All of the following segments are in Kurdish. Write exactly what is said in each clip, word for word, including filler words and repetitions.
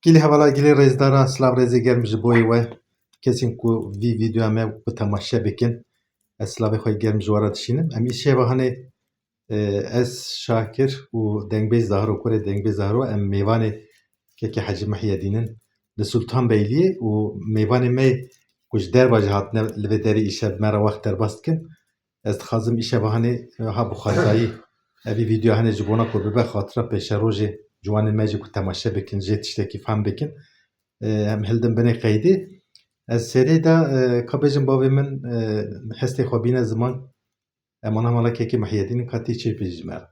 Gelî hevala, gelî rêzdara, silav rêzê germ ji bo we. Kesên ku vî vîdeoya me ku temaşe bikin, ez silavê xwe germ ji we re dişînim. Em îşeva hanê, e, ez Şakir û dengbêj Zahro, kurê dengbêj Zahro, em mêvanê kekê Hecî Mihyedîn in li Sultanbeyliyê û mêvanê me ku ji derva jî hatine li vê derê îşev me re wext derbas dikin. Ez dixwazim îşeva hanê, e, ha bi xwezayî evî vîdeo hanê ji bona ku bibe xatira pêşerojê ciwanên me jî ku temaşe bikin, jê tiştekî fehm bikin. E, em hildin binê qeydê. Ez serê de, e, ka bêjim bavê min, e, hestê xwe bîne ziman, em ana mala kekê Mihyedîn in, ka tê çi bêjî ji me re.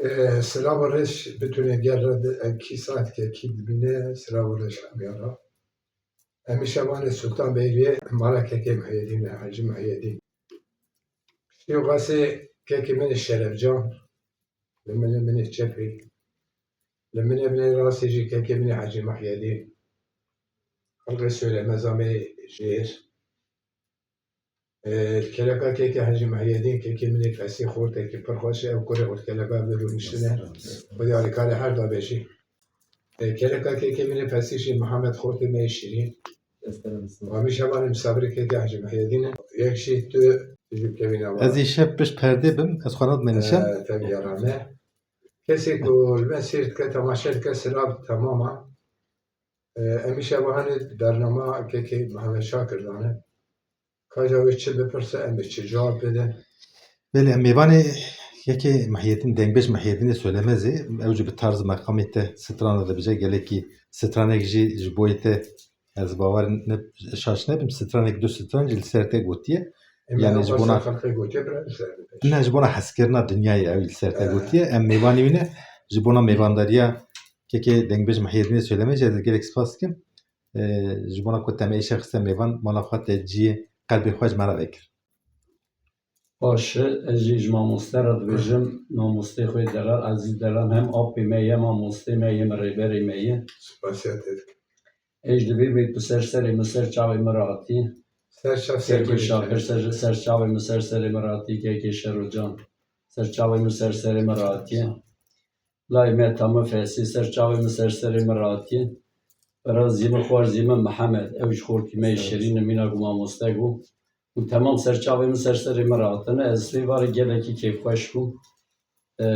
E, silav û rêz bitûnê gel re di-, e, kî saet ke kî dibîne, silav û rêz hemiya re. Em îşevanê Sultanbeyliyê mala kekê Mihyedîn e, Hecî Mihyedîn. Piştî qasê kekê min ê Şerefcan, li min ê min ê çepê, li min ê min ê rastê jî kekê min ê Hecî Mihyedîn. Xelqê Sêwremeza me jêr. E, li keleka kekê Hecî Mihyedîn, kekê min ê Fesî xortekî pir xweş e, ew kurê xwe li keleka vir rûniştine. Xwedê alîkarê her da be jî. E, keleka kekê min ê Fesî jî Mihemed xortê me yê şîrîn. Em îşevanê misafirê kekê Hecî Mihyedîn in. Yek jî tu ji kevîna wa. Ez îşev pişt perdê bim, ez xwe nadime nîşan. E, tevgera me. Kesê ku li me sêr dike, temaşe dike, silav temama. E, em îşeva hanê bernama kekê Mihemed Şakir dane. Ka ja wê çi bipirse, em ê çi cewab bidin? Belê, em mêvanê yekê Mihyedîn, dengbêj Mihyedînê Söylemezê, ew jî bi tarz meqamê te strana dibêje, gelekî stranek jî ji boyê te, ez bawer ne, şaş nebim, stranek du stran jî li ser te gotiye. Em Yani ji bona xelqê gotiye, bira, li ser te. Ne, ji bona hezkirina dinyayê ew li ser te Eh. gotiye. Em mêvanê wî ne, ji bona mêvandariya kekê dengbêj Mihyedînê Söylemezê, ez gelek spas dikim. E, ji bona ku te me îşev xiste mêvan, mala xwe te ciyê qelbê xwe ji me re vekir. Baş e, ez jî ji mamoste re dibêjim, mamostê xwe delal, ezîz delal, hem apê me ye, mamostê me ye, min rêberê me ye. Spasiya te dikim. Ez ji divê me tu ser serê min, ser çavê min re hatî. Ser çav ser Kekê gulê Şakir çavê. ser, ser çavê min, ser serê min re hatî, kekê Şerocan. Ser çavê min, ser serê min re hatiye. Layê me Tama Fesî ser çavê min, ser serê min re hatiye. Birazî min, xwarzî min Mihemed, ew ji xortî me yê şirîn e, mîna ku mamoste bû. Û temam ser çavê min, ser serê min re hatine. Ez vê varê gelekî kêfxweş bûm. E,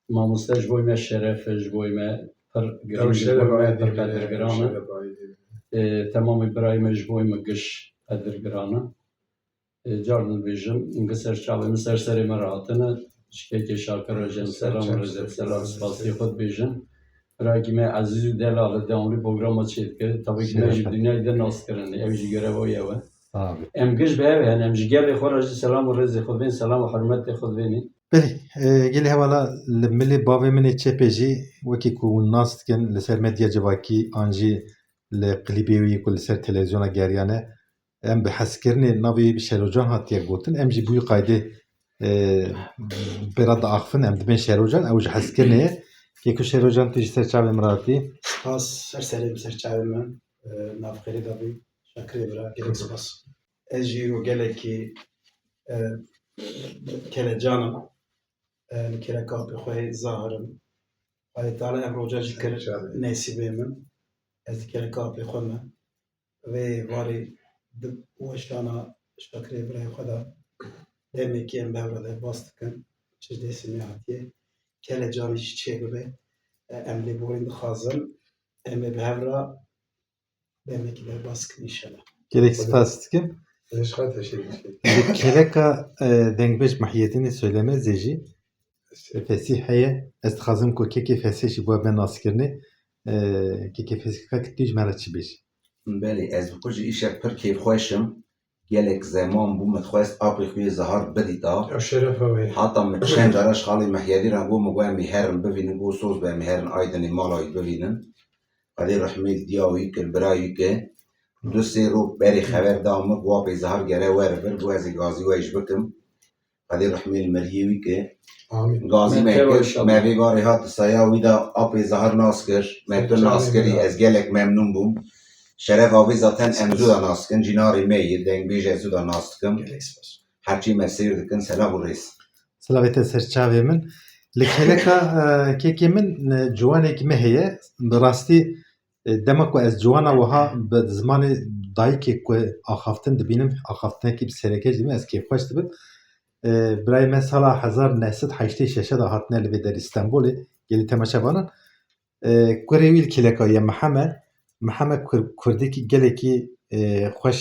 mamoste ji bo me şeref e, ji bo me pir Ew girîng e, ji şeref bo me aîdî pir bine, qedirgiran e. şeref aîdî bine. E, temamê birayê me ji bo me giş qedirgiran e. E, car din dibêjim, hingî ser çavê min, ser serê min re hatine. Ji kekê Şakir re jî em selam û rêzê, selam, spasiyê xwe dibêjim. Birakî me ezîz û delal e, devamlî programa çêdike. Tabî ki me jî Şeref. dinyayê de nas kirine, ew jî gereva wî ew e. Sağ olun. Em giş bi hev hene, em ji gelê xwe re jî selam û rêzê xwe bên, selam û hurmetê xwe bênî. Belê, e, gelê hevala li milê bavê min ê çepê jî, wekî ku hûn nas dikin, li ser medya civakî an jî li klîbê wî ku li ser televîzyona geriyane, em bi hezkirinê navê wî Şerocan hatiye gotin. Em jî bi wî qaydê, e, pê re diaxivin, em dibên Şerocan, ew ji hezkirinê ye. Keko Şerocan, tu ji ser çavê min re hatî. Spas, ser serê min, ser çavê min, e, nav xêrê de bî. Şakirê bira, gelek spas. Ez jî îro gelekî, e, kelecan im. E, li keleka apê xwe yê Zahir im. Xwedê Teala ev roja jî kir Çavê. nesîbê min. Ez li keleka apê xwe me. Vê varê di weşana Şakirê birayê xwe de demekî em bi hev re derbas dikin. Çi ji destê me hatiye. Kelecanî jî çêbibe. E, em lêborîn dixwazin. Em ê bi hev re demekî derbas bikin înşallah. Gelek spas dikim. Ez ji xwe teşekkür dikim. Li keleka, e, dengbêj Mihyedînê Söylemezê jî, e, fesî heye. Ez dixwazim ku kekê fesî jî bo me naskirinê, e, kekê fesî, kak tu ji me re çi bêjî? Belê, ez bi xwe jî îşev pir kêfxweş im. Gelek zeman bû min dixwest apê xwe yê Zahar bidîta. Ya şerefa wê. Hata min çend cara ji xalê Mihyedî re got, min got, em ê herin bivînin, got, soz be, em ê herin Aydinê mala wî bivînin. Xwedê rehmê li diya wî ke, li bira wî ke. Du sê roj berê xeber da min, got, apê Zahar gere were vir, got, ez ê gazî we jî bikim. Xwedê rehmê li meriyê wî ke. Amîn. Gazî me kir, me vê varê hat di saya wî de apê Zahar nas kir, me tu nas kirî, ez gelek memnûn bûm. Şeref avê zaten em zû de nas dikin, cînarê me yê, dengbêj ez zû de nas dikim. Gelek spas. Herçî me seyr dikin, selam û rêz. Silavê te ser çavê min. Li kêleka, e, kekê min, e, ciwanekî me heye. Bi rastî, e, dema ku ez ciwana wiha bi zimanê dayikê ku axaftin dibînim, axaftinekî bi sereke jî dibînim, ez kêfxweş dibim. E, birayê me sala hezar neh sed heştê şeş de hatine li vê derê Stenbolê, gelî temaşevanan. E, kurê wî li kêleka ye Mihemed. Mihemed Kur-, kurdekî gelekî, e, xweş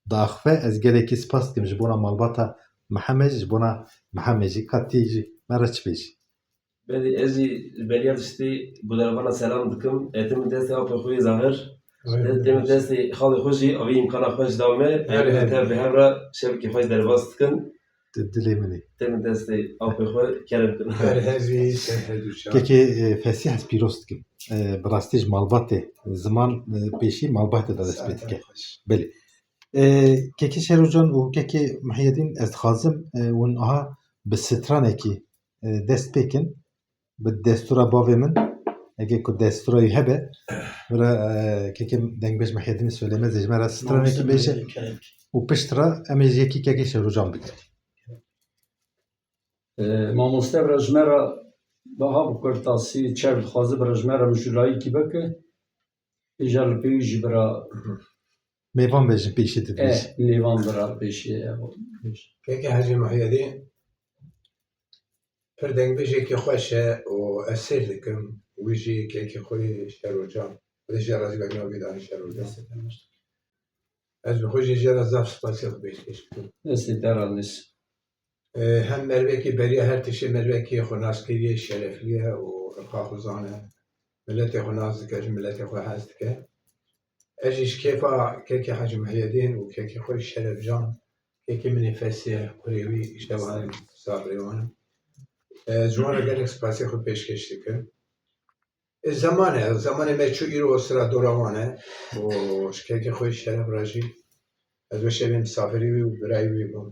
diaxive. Ez gelekî spas dikim ji bona malbata Mihemed, ji bona Mihemed jî. Ka tê jî me re çi bêjî? Belê, ez jî ji beriya tiştî guhdarvana selam dikim. Ez tim destê apê xwe yê Zahir. Tim destê xalê xwe jî, avî îmkana xwe ji da me. Her Her her. Tev bi hev re şevkê xwe ji derbas dikin. Di dilê min e. Tim destê apê xwe kerem kin. Her hevî ser her du çar. Kekê, e, Fesîh, ez pîroz dikim. E, bi rastî ji malbatê ziman, e, pêşî malbatê de dest pê dike. Belê. E, kekê Şerocan û kekê Mihyedîn, ez dixwazim, e, hûn aha bi stranekî, e, dest pê kin. Bi destûra bavê min, eke ku destûra wî hebe, bira, e, kekê dengbêj Mihyedîn Solemezê ji me re stranekî bêje û pişt re em ê ji yekî kekê Şerocan bigrin. E, mamoste bira ji me re baha bi kurtasî çer dixwaze bira ji me re mijûlayîkî bike. Îja li pêwî jî bira mêvan be ji pêşî dibêje. Eh, mêvan bira pêşî ye. Kekê Hecî Mihyedîn pir dengbêjekî xweş e û ez sêr dikim. Wî jî kekê xwe yê Şerocan. Xwedê jê re razî be, navê danî Şerocan. Ez bi xwe jî jê re zaf spasê xwe pêşkêş dikim. Destê te razî. E, hem mervekî beriya her tiştê mervekî xwe nas kiriye, şereflî ye û xirxa xwe zane. Miletê xwe nas dike, ji miletê xwe hez dike. Ez jî ji kêfa kekê Hecî Mihyedîn û kekê xwe Şerefcan, kekê min ê Fesîh, kurê wî, îşte wan sabrê wan. E, ji wan re gelek spasê xwe pêşkêş dikim. E, zeman e, zemanê me çû îro sira dora wan e. Û ji kekê xwe Şeref re jî ez wê şevê misafirî wî û birayê wî bûm.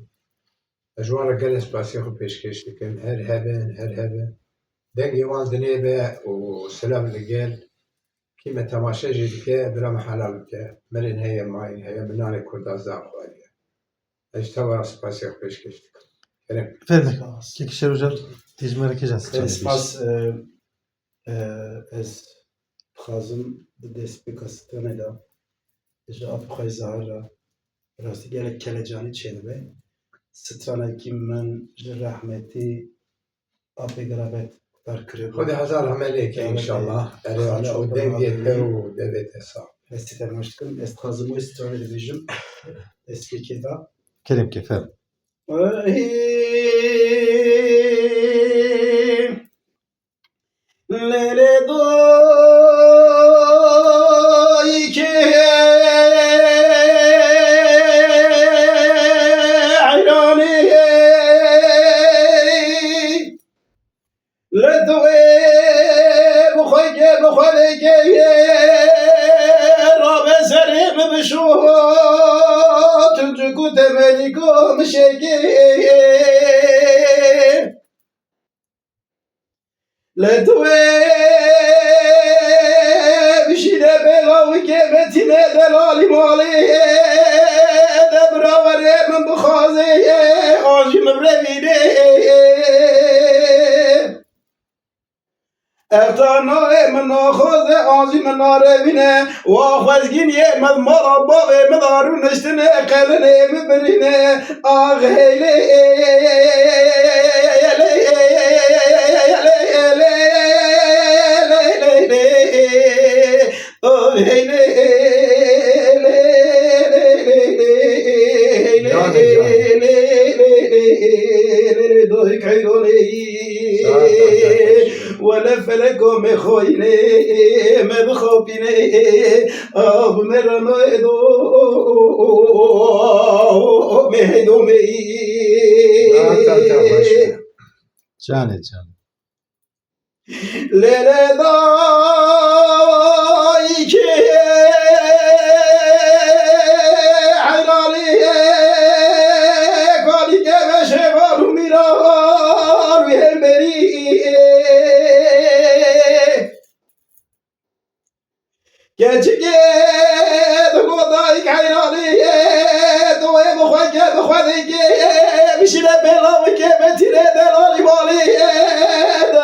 Ez ji wan re gelek spasiyê xwe pêşkêş dikim. Her hebin, her hebin. Dengê wan dinê be û silav li gel. Kî me temaşe jî dike, bira me helal bike. Mirin heye, mayîn heye, min nanê kurda zaf xwariye. Ez ji teva re spasiyê xwe pêşkêş dikim. Kerem. Ferme. Kek Şerocan, tê ji me re kêjan Ferme, stranê bêjî? Spas, e, e, ez dixwazim di destpêka stranê de ji apê xwe Zahir re bi rastî gelek kelecanî çêdibe. Stranekî min ji rehmetî apê Girabet dar kiribû. Xwedê hezar rehmet lê ke înşallah. Erê, Xaço û dengê te û devê te sax. Destê te baş dikim. Ez dixwazim wê stranê dibêjim. Destpêkê de. Kerem ke, ferm. Lê lê dayikê heyranê. Lê tu ê bi xwe ke, bi xwe vê ke yê rabe serê min bişo, tu cik û temelî ku min şekê. Lê tu ê bijîne bêla wikê metîne delalî malê de birawerê min bixwazê an jî min birevînê. Ev tanayê min naxwaze an jî min narevîne. Wa xwezgîniyê min mala bavê min darû niştine qelinê min birîne. Ax heylê, ax heylê. Canê can. Wele feleko me xoyne, me bixopîne, av me rano edo, me heydo me. Zaten tamam. Canê can. Lê lê dayikê helalî kalîkê ve şeval û mîran wî hemberî. Keçikê digo dayik heyranî, tu ê bi xwe ke, bi xwe dikê, bişîne bêla wikê, betîne delalî malî, de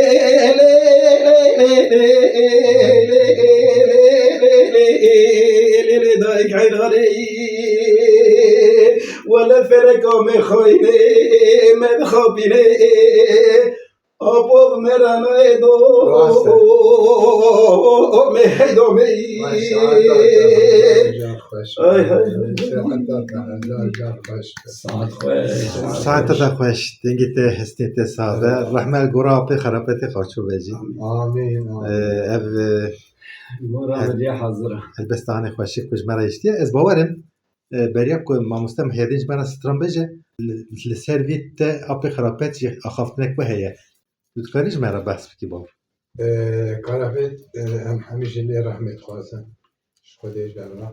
Dayik Heydar ey, wele feleka me xayne, me dixapîne. Apo bi me re nayê do, Rast e. Me heydo me. Maşallah, car xweş. Ay, ay, ay. Maşallah, car xweş. Saet xweş. Saete de xweş, dengê te, hestê te sabe. Rehme li gora apê xerapetê xaço be jî. Amîn, amîn. Ee, ev, e, Gora hediye hazir e. Helbesta hanê xweşik ku ji me re hiştiye. Ez bawer im, e, beriya ku mamoste Mihyedîn ji me re stran bêje, li, li ser vî te apê xerapet jî axaftinek we heye. Tu dikarî ji me re behs bikî, bawer? E, Karapêt, e, em hemî jî lê rehmê dixwazin. Ji Xwedê jî re.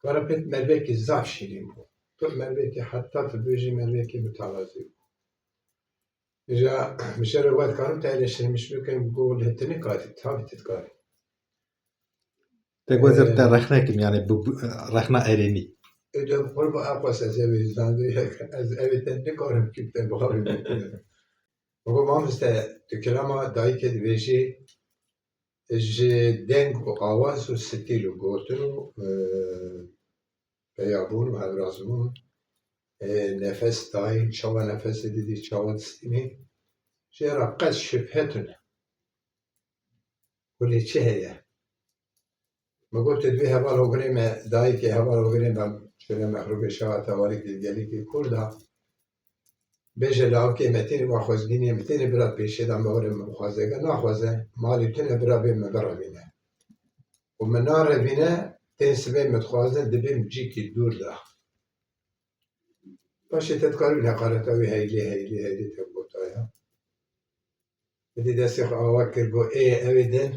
Karapêt mervekî zaf şîrîn bû. Tu mervekî heta tu bêjî mervekî mutewazî bû. Îja mijere we dikarim te eleştirmiş bikim, got lê tu nikarî, tabii tu dikarî. Te got ez te Ee, rexne kim, yani bu, bu, rexna erênî. Ê de qurba Abbas ez ê wî zandî, ez ê wî te nikarim kim te bixabî. Baba mamoste, tu kilama dayikê dibêjî, ji deng û awaz û stîl û gotin û, e, peyabûn û hevrazbûn, e, nefes dayîn, çawa nefesê didî, çawa distînî, jê re qet şibhe tune. Kulê çi heye? Min got, tu dibî heval hogirê me, dayikê heval hogirê me, şêre mexrûbê şewa tewarî gelîkî Kurda. Bêje lawikê Metînê wa xwezgîniyê Metînê bira pêşê de me were min bixwaze. Eger naxwaze, malê tune bira bê min birevîne. Û min narevîne, tên sibê min dixwazin, dibêm cîkî dûr de. Paşê te dikarî neqareta wî heylê, heylê, heylê te gotaya. Min dî destê xwe ava kir, got, ê, ew ê din.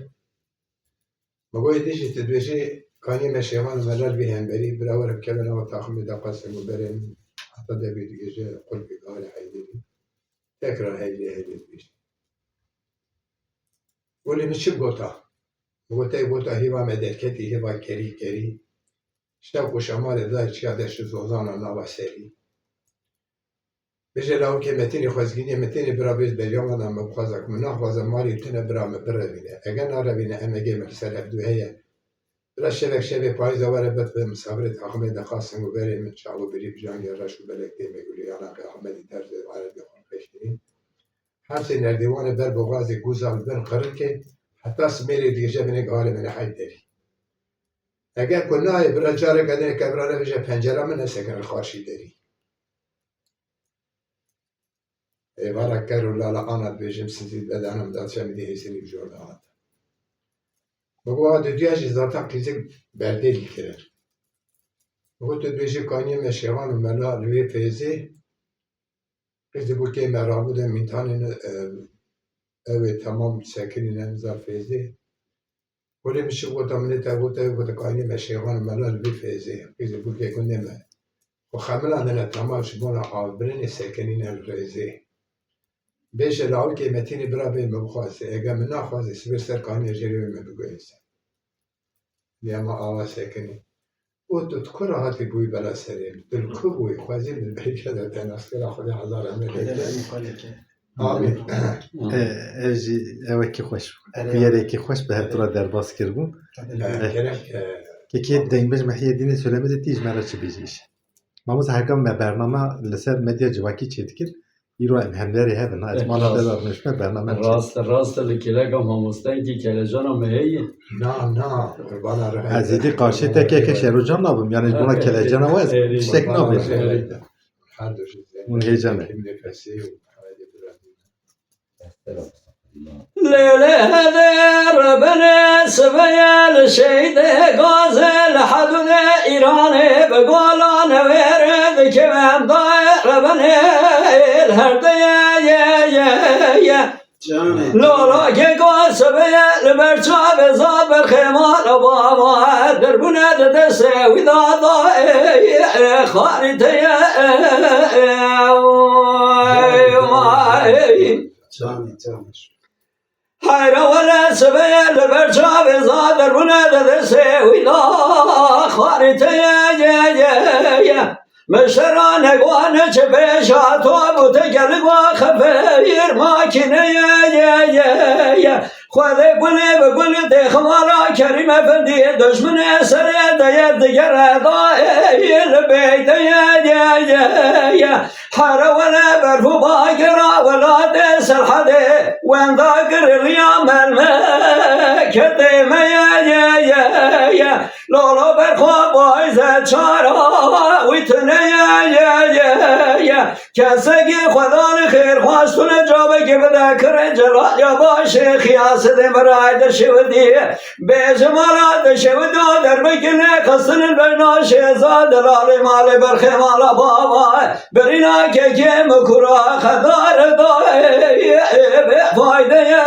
Min got, êdî jî tu dibêjî, kaniyê me Şêxan û Melal vî hemberî, bira were bikeve nava taximê de qasê min berê min, heta devê digêje qulpê galê Heyderî. Tekrar heylê, heylê dibêjî. Got, lê min çi gota? Min got, te gota hîva me derketî, hîva kerî, kerî. Şev û şemalê dayê çiya deşt û zozana nava serî. Bêje lawikê Metînê xwezgîniyê Metînê bira bêj beriya me de min bixwaze ku min naxwaze malê tune bira min birevîne. Eger narevîne emegê min li ser hevdû heye. Bira şevek şevê payîza were bit bi misafirê taximê de qasên û berê min çav û birî bi cangê reş û belek tê me gulî yanaqê Ahmedî derzê erebê xwe xeştirî. Hemsê nerdêwanê ber boxazê gûza li bin qirikê heta simêrê digêje binê galê min ê Heyderî. Eger ku nayê bira careke din kevra nebêje pencera min nesekin li xarşî derî. Êvara ker û lala ana dibêjim sizî bedana min da çemidî hêsirî bi jor de hat. Min got, a diduya jî zaten qîzek berdêlî kirin. Min got, tu dibêjî kaniyê me Şêxan û Mela li wê fêzê, qîzê bûkê me rabû de mîntanê ne, e, ew ê temam sekinîne niza fêzê. Kulê min şi gota min ê te gote, gote kaniyê me Şêxan û Mela li vî fêzê. Qîzê bûkê gundê me. Xwe xemilandine temam ji bona avbirinê sekinîne li rêzê. Bêje lawikê Metînê bira bê min bixwaze. Eger min naxwaze, sibê ser kaniyê jêrê wê min biguhêze. Lê ema ava sekinî. Û tu, tu kura hatî bûyî bela serê min? Tu li ku bûyî? Xwezî min berî te de te nas kira Xwedê hezar emrê Xwedê te. Rehmî xwe lê ke. Amîn. E, ev jî ewekî xweş bû. Erê. Bûyerekî xweş bi her tu re derbas kiribû. Tabii. E, E, kerem, e, kekê Dengbêj Mehyedînê Sulemê de tî ji me re çi bêjî îşe? Mamoste, herka me bername li ser medya civakî çêdikir. Îro em hemberê hev in, ha, ez mala te de rûniştime, bername çêdikir. Rast, rast e, li kêleka mamostenkî kelecana me heye. Na, na, qurbana re. Ez êdî qarşê te keke şerocan nabim, yani ji bona kelecana we ez tiştek nabêjim. Her du jî. Hûn hêja ne. Lê lê hede rebene Sibê li şeydê gazê li hedûdê Îranê bi gola newêrê dikevem dayê rebenê li her deyê ye ye ye. Canê. Lola keko sibê li ber çavê za berxê mala bava derbûne di destê wî da dayê xarîteye. Canê, canê. Heyra wele sibê li ber çavê za derbûne di destê wî da xarîteye ye ye ye. Meşera negwane çi pêşa to bû te gelik wa xefeyir makîneye ye ye ye. Xwedê gulê bi gul tê ximara Kerîm Efendî dujminê serê de ye digere da ê li beyteye ye ye ye. Here wele berf û bagera welatê Serhedê, wenda giriliya melmeketê me ye ye ye ye. Lolo berxwe bayze çara wî tune ye ye ye ye. Kesekî xwedan xêr xwestune cavekî bide kirê celal ya başê xiyasedê miray de şewidî. Bêjim ala dişewit û derbekî nexistin berna şêza delalê malê berxê mala bava. Birîna kekê min kura xedar da bê fayde ye.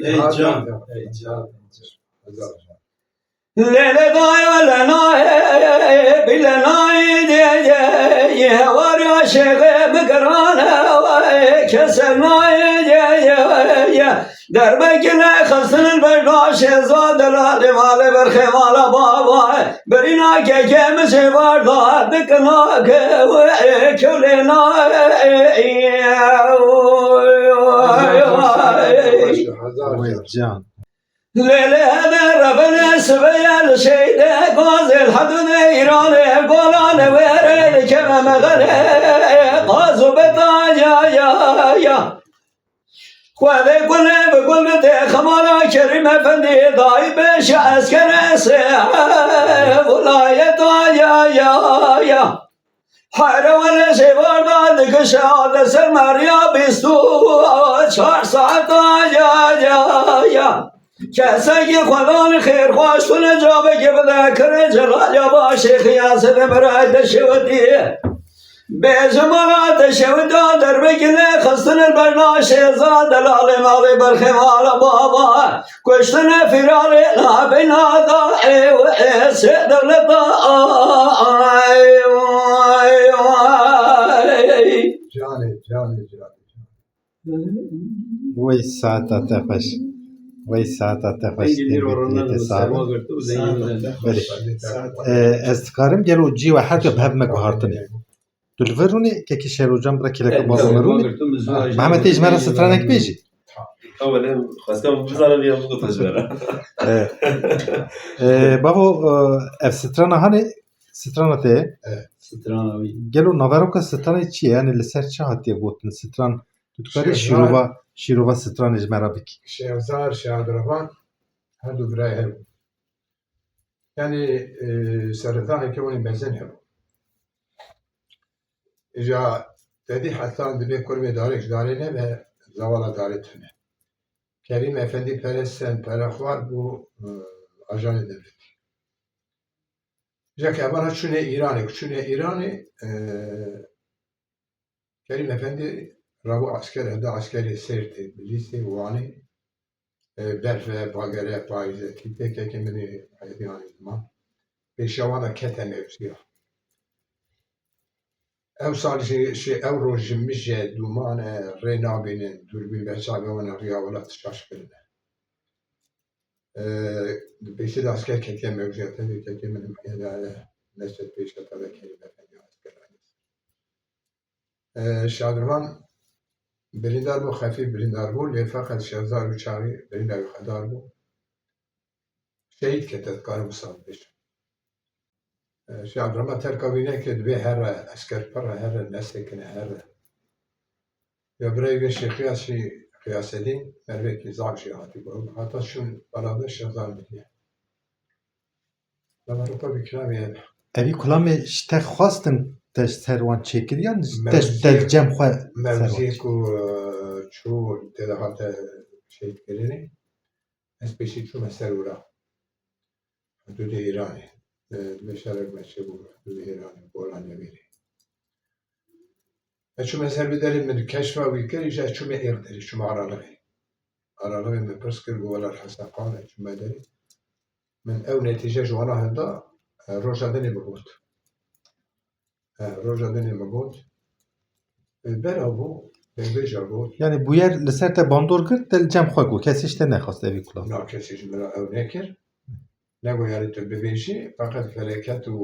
Ey can, ey can. Lê lê dayê we lenayê, bî lenayê dê ye, yê hewar ya şêxê bigirane we, kese nayê ye ye ye. Derbekî nexistin berna şêza delalê malê berxê mala bava. Birîna kekê min jê var da dikina ke we kewlê nayê. Hezar Wê can. Lê lê heve revine sibeye li şeyde gazê li hedûnê Îranê gola newêrê dikeve mexelê qaz û beta ya ya ya. Xwedê gulê bi gul tê xemala Kerîm Efendî dayî beşe eskere sê wilayeta ya ya ya. Here wele jêvar da dikişe de ser meriya bîst û çar saeta ya ya ya. Kesekî xwedan xêr xweş tune cavekê bide kirê celal ya başê xiyasê de miray de şewitî. Bêjim ala de şewita derbekî nexistin berna şêza delalê malê berxê mala bava. Kuştine firarê nabeyna da ew ê sê dewleta ay, ay, ay. Canê, canê, canê. Wey saeta te xweş. Wey saeta te xweş. Dengê bîr û rûnê te sağ ol. Belê. Ee, ez dikarim gelo cî we her du bi hev me guhartinê. Tu li vir rûnê, kekî Şêrocan bira kîleka bavê me rûnê. Mehmet, tê ji me re stranek bêjî. Ew ne, xwestem bizanim ya bigota ji me re. Eh. Eh, bavo, eh, ev strana hanê, strana te ye? Eh. Strana wî. Gelo naveroka stranê çi ye? Yani li ser çi hatiye gotin? Stran, tu dikarî şîrova, şîrova stranê ji me re bikî? Şevzar, Şadirvan, her du birayê hev. Yani, e, seretaneke wan ê mezin hebû. Îja tedî hetan dibê kurmê darê ji darê nebe, zevala darê tune. Kerîm Efendî pere sen pere xwar bû, e, ajanê devletî. Îja ke evana çûne Îranê, ku çûne Îranê, e, Kerîm Efendî rabû esker, hevda eskerê Sêrtê, Bilîsê, Wanê, e, berf e, bager e, payîz e, tîpê kekê min ê heyetî anî ziman. Pêşiya wan de kete mewziya. Ew sal jî, jî ew roj ji mij e, dûman e, rê nabînin, dûrbîn ber çavê wan e, riya welat şaş kirine. E, di pêşê de esker ketiye mewziya, tevî kekê min heye de, e, neşet pêşe tevê Kerîm Efendî esker anî. E, Şadirvan birîndar bû, xefîf birîndar bû, lê feqet Şevzar û çaxî birînda wî xedar bû. Şehîd kete, dikarim wisa bibêjim. E, Şadirvan terka wî neke, dibê here, esker pir e, here, nesekine, here. Ya birayê wê Şêx Qiyas jî, Qiyasedîn, merivekî zaf jî hatî bû. Hata çûn belav de Şevzar miriye. Lewma Rûpa bi kilamê ye. Evî kulamê ji te xwestin te ji ser wan çêkir yan ji te, te Mewziyê, cem xwe ser wan mewziyê çêkir? Ku, e, çû tê de hate şehîdkirinê, ez pêşî çûme ser wira. Hudûdê Îranê. Di vê şerek me çêbû hudûdê Îranê, Golan Newêrê. Ez çûme ser vê derê, min keşfa wî kir, îja ez çûme êr derê, çûme Aralixê. Aralixê min pirs kir, got, "Wela Hesen Xan, ez çûme derê." Min ew netîce ji wana hilda, e, roja dinê min got. E, roja dinê min got. E, bela bû, dengbêja got. Yani bûyer li ser te bandor girt, te li cem xwe got, kesî ji te nexwest evî kula. Na, kesî ji min re ew nekir. Negot, yani tu bibêjî, feqet feleket û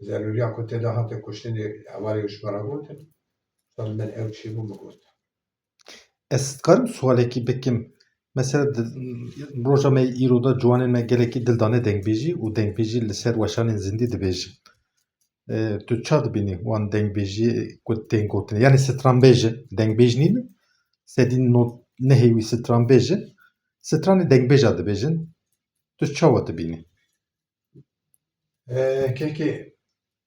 zerûriya ku tê de hate kuştinê hevalê ji me re gotin. Sal min ew çêbû, min got. Ez dikarim sualekî bikim. Mesela di, roja me îro de ciwanên me gelekî dil dane dengbêjî û dengbêjî li ser weşanên zindî dibêjin. E, tu ça dibînî wan dengbêjî ku tên gotinê? Yani stranbêj in, dengbêj nîn, sedî nod nehê wî stranbêj in. Stranê dengbêja dibêjin. Tu çawa dibînî? E, kekê,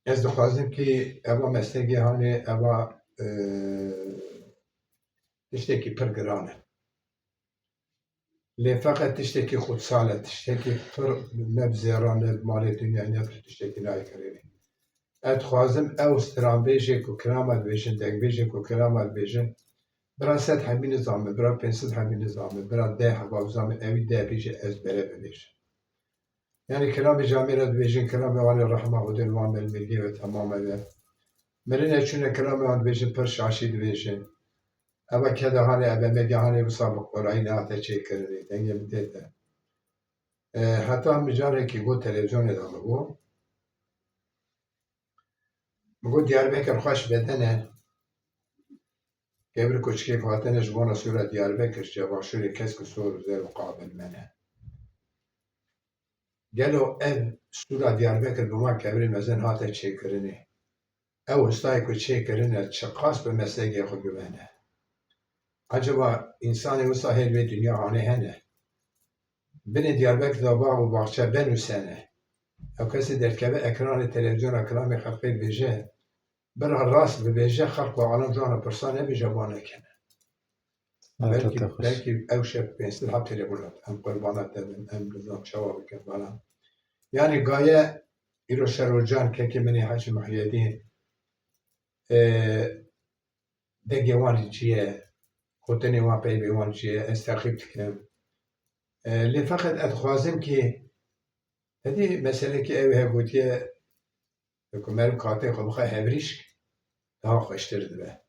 ez dixwazim ki eva meslekê hanê, eva, e, tiştekî pir giran e. Lê feqet tiştekî qutsal e, tiştekî pir ne bi zêran, ne bi malê dinyayê, ne bi tiştekî nayê kirinê. Ez dixwazim ew stranbêjê ku kirama dibêjin, dengbêjê ku kirama dibêjin, bira sed hebî nizame, bira pênc sed hebî nizame, bira deh heba bizame, ewî deh bêje ez bere bibêjim. Yani kilamê camêra dibêjin, kilamê wan ê rehma Xwedê li wan be, li mêrgê ve temam e be. Mirinê çûne kilamê wan dibêjin, pir şaşî dibêjin. Eva keda hanê, eve mege hanê, wisa bi qolayî nehate çêkirinê, dengê min tê te. E, heta min carekî got televîzyonê de min got. Min got, Diyarbekir xweş bedene. Kevir koçikê ku hatine ji bona sûra Diyarbekir, ji Cevaşûrê kesk û sor û zerb û qabil mene. Gelo ev sûra Diyarbekir bi van kevirên mezin hate çêkirinê? Ew ustayê ku çêkirine çiqas bi meslekê xwe guven e? Acaba însanê wisa hê li vê dinya hanê hene? Binê Diyarbekir de bax û baxçe benûsene. Ew kesê derdikeve ekranê televîzyona kilamê xelqê dibêje, bira rast bibêje, xelq û alem ji wan re pirsa nebêje, ba nekene. Belkî, belkî ew şev pênc sed heb telefon hat. Em qurbana te bin, em nizam çawa bikin falan. Yani gaye îro Şerocan, kekê min ê Hecî Muhyedîn, e, dengê wan jî çi ye, gotinê wan, peyvê wan çi ye, ez teqîb dikim. E, lê feqet ez dixwazim ki, hevdî meselekî ew he gotiye, ku meriv katê xwe bixe hevrîşk, daha xweştir dibe.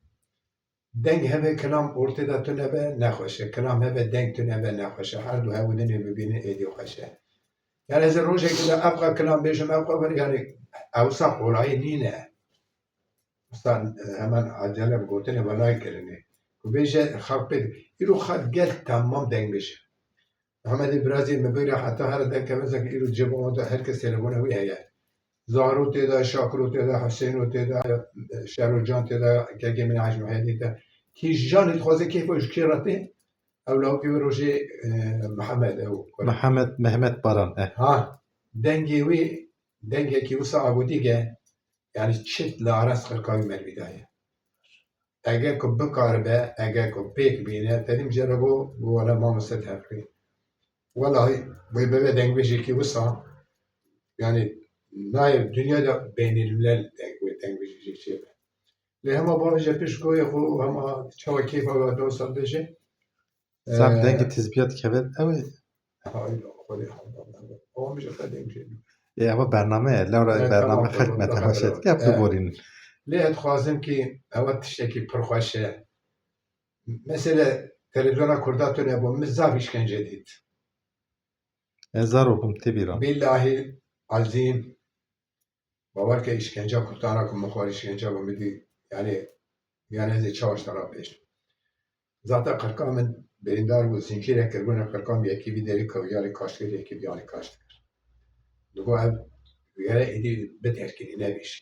Deng hebe, kilam ortê de tune be, nexweş e. Kilam hebe, deng tune be, nexweş e. Her du hev û dinê bibînin, êdî xweş e. Yani ez ê rojekê de evqa kilam bêjim, evqa bir, yani ewsa qolayî nîne. Wisa, e, hemen acele bi gotinê ve nayê kirinê. Ku bêje xelk pê, îro xelk gel temam dengbêj e. Mehemedê Birazî min bira heta here derkeve, zek îro ceba wan de her kes telefona wî heye. Zahro tê de, Şakiro tê de, Huseyno tê de, Şerocan tê de, kekê min Hecî Muhyedîn tê. Kîjan dixwaze kêfa ji kê re tê? Ew lawikê wê rojê, e, Mihemed, ew. Mihemed, Mehmet Baran, e. Ha, dengê wî, dengekî wisa agotîk e. Yani çit li arast xelka wî merivî daye. Eger ku bikaribe, eger ku pêk bîne, te dî min jê re got, got, "Wele mamoste Tevfîq, welahî wê bibe dengbêjekî wisa, yani nayê dinya de beynîlmilel deng, wê dengbêjekî çêbe." Lê hema bavêje pişt goyê xwe, hema çawa kêfa we dosa bêje. Zaf, e, dengê tizbiya dikeve. Ew ê. Hayır, Xwedê hemdan. Ama bir şey dengê. E, ama bername ye. Lewra, e, bername tamam, xelk me temaşe dike, hep biborînin. Lê ez dixwazim ki ewa tiştekî pir xweş e. Mesela televizyona Kurda tune bû, min zaf îşkence dît. Ez zaro bûm tê bîra. Billahî azîm. Bawer ke îşkenca Kurdan ra ku min xwar îşkenca ku min dî, yani, yani ez ê çawa ji te re bêjim. Zaten qirka min birîndar bû, zincîrek kirbûne qirka min, yekî vî derî kew, yarî kaşt kir, yekî vî yarî kaşt kir. Digo ev gere êdî biterkînî, nebêjî.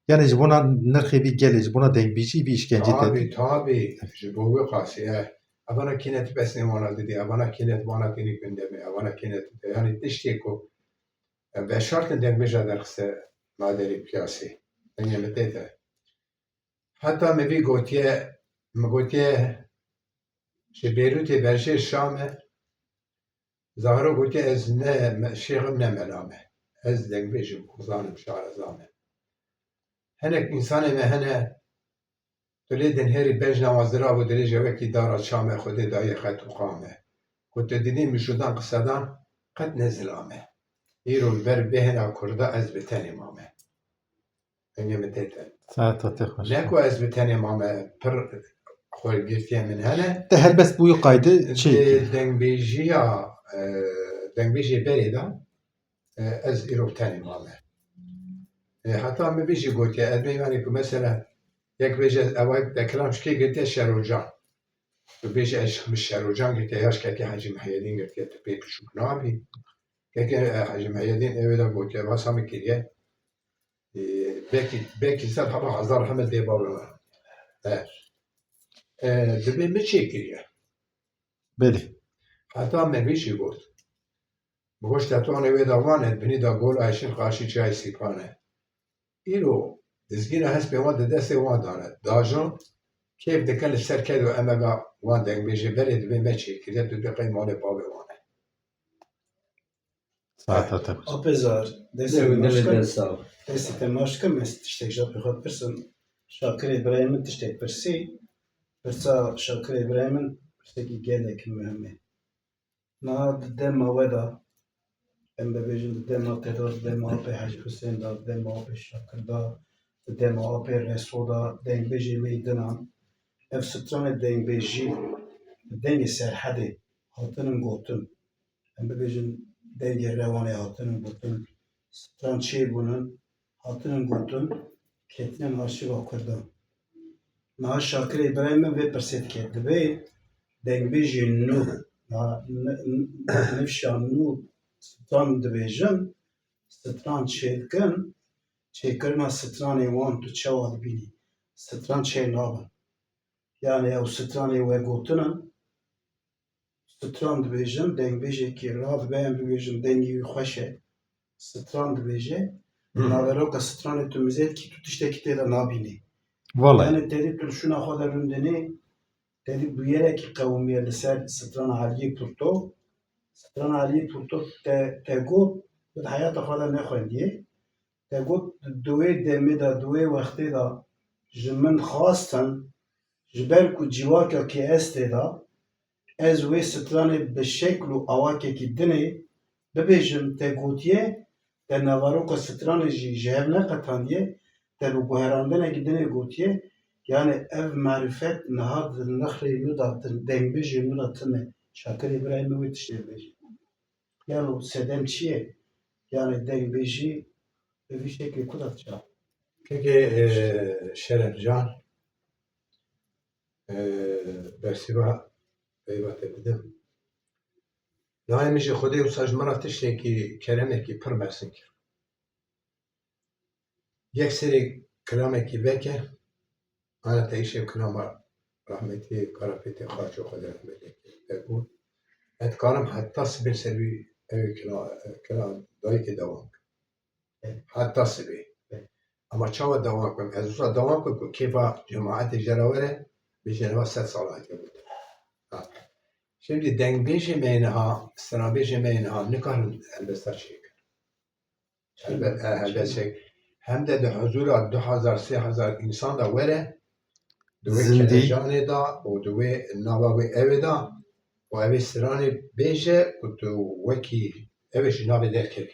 Yani ji bona nirxê vî gelê, ji bona dengbêjî vî îşkencê te dî? Tabî, tabî. Ji bo wî qasî, e. Evana kîne tu pesnê wana didî, evana kîne tu vana tênî gundemê, evana kîne tu, yani tiştê ku veşartin dengbêja derxiste naderê piyasê. Dengê min tê de. Heta min vî gotiye, min gotiye, Ji Bêrûtê berjêr Şam e. Zahro gotiye, ez ne me-, şêx im ne mela me. Ez dengbêj im, ozan im, şareza me. Hinek însanê me hene, tu lê dinhêrî bejna wan zirav û dirêj e wekî dara çame, Xwedê daye qet û qame. Ku tu didî mijûdan qisedan qet ne zilam e. Îro li ber bêhna Kurda ez bi tenê mame. Dengê min tê te. Saeta te xweş. Ne ku ez bi tenê mame, pir xwergirtiyên min hene. Te helbest bi wî qayde çê Di kir. dengbêjiya, e, dengbêjê berê de, e, ez îro bi tenê mame. E, heta min vî jî gotiye, ez bêyanî ku mesela yek bêje, ew te kilam ji kê girtiye, Şerocan. Tu bêje ez ji Şerocan girtiye, ya ji kekê Hecî Mihiyedîn girtiye, tu pê biçûk nabî. Kekê, e, Hecî Mihiyedîn ewê de gotiye, basa min kiriye. E, belkî, belkî ser heba hezar hemil dê bavê me. E, e, dibê min çêkiriye. Belê. Heta me vî jî got. Bi goşt tetonê wê de wan e, binî de gola eşin qarşî çiyayê Sîpan e. Îro dizgîna hespê wan di destê wan de ne. Dajon kêf dike li ser ked û emega wan dengbêjê berê dibê me çêkiriye, tu dibê qey malê bavê wan e. Saeta te xweş. Apê Zar, destê Destê te te maş kim. Destê te maş kim, ez tiştek ji apê xwe pirsim. Şakirê birayê min tiştek pirsî. Pirsa Şakirê birayê min pirsekî gelekî muhim e. Niha di dema we de, em bibêjin di dema te de, di dema apê Hecî Husên de, di dema apê Şakir de, di dema apê Reso de, dengbêjê me yî dinan, ev stranê dengbêjî, dengê Serhedê hatinin gotin. Em bibêjin dengê Rewanê hatinin gotin, stran çêbûnin, hatinin gotin, ketinin arşîva Kurdan. Niha Şakirê birayê min vê pirsê dike, dibê dengbêjên nû, niha n-, n-, nifşa nû stran dibêjin, stran çêdikin, çêkirina stranê wan tu çawa dibînî? Stran çê nabin. Yanî ew stranê we gotin in, stran dibêjin, dengbêjekî radibe, em bibêjin dengê wî xweş e, stran dibêje, Hı. naveroka stranê tu mizêdkî tu tiştekî tê de nabînî. Vallahi. Yanî tedî tu li şûna xwe de rûndinî, tedî bûyerekî qewimiye li ser strana Eliyê Purto. Strana Eliyê Purto te, te got, tu di heyata xwe de nexwendiye. Te got, di wê demê de, di wê wextê de ji min xwestin, ji ber ku civakekî ez tê de, ez wê stranê bi şekl û awakekî dinê bibêjim, te gotiye, te naveroka stranê jî ji hev neqetandiye, te bi guherandinekî dinê gotiye, yanî ev marîfet niha di nexrê nû de, di dengbêjê nû de tune. Şakirê birayê min wê tiştê bibêje. Yano sedem çi ye? Yanî dengbêjî bi vî şeklê ku de diçe? Kekê, e, Şerefcan, e, bersiva peyva te bidim. Nayê min jî Xwedê wisa ji min re tiştekî, keremekî pir mezin kir. Yek serê kilamekî veke, ana te îşev kilama rehmetî Karapêtê Xaço, Xwedê rehmetê kir, te got, ez dikarim heta sibê ser wî ew kila-, kilam dayikê dewam kim. Heta sibê. Ama çawa dewam kim? Ez wisa dewam kim ku kêfa cemaetê jê re were, bêje niha sed sala hatiye gotin. Ha. Şimdi dengbêjê me yê niha, stranbêjê me yê niha nikarin helbesta çêkin. Helbe-, e, helbestçî. Hem de di huzura du hezar, sê hezar însan de were, di wê Zindî. kelecanê de û di wê nava wê evê de û evê stranê bêje ku tu wekî evê ji navê derkevî.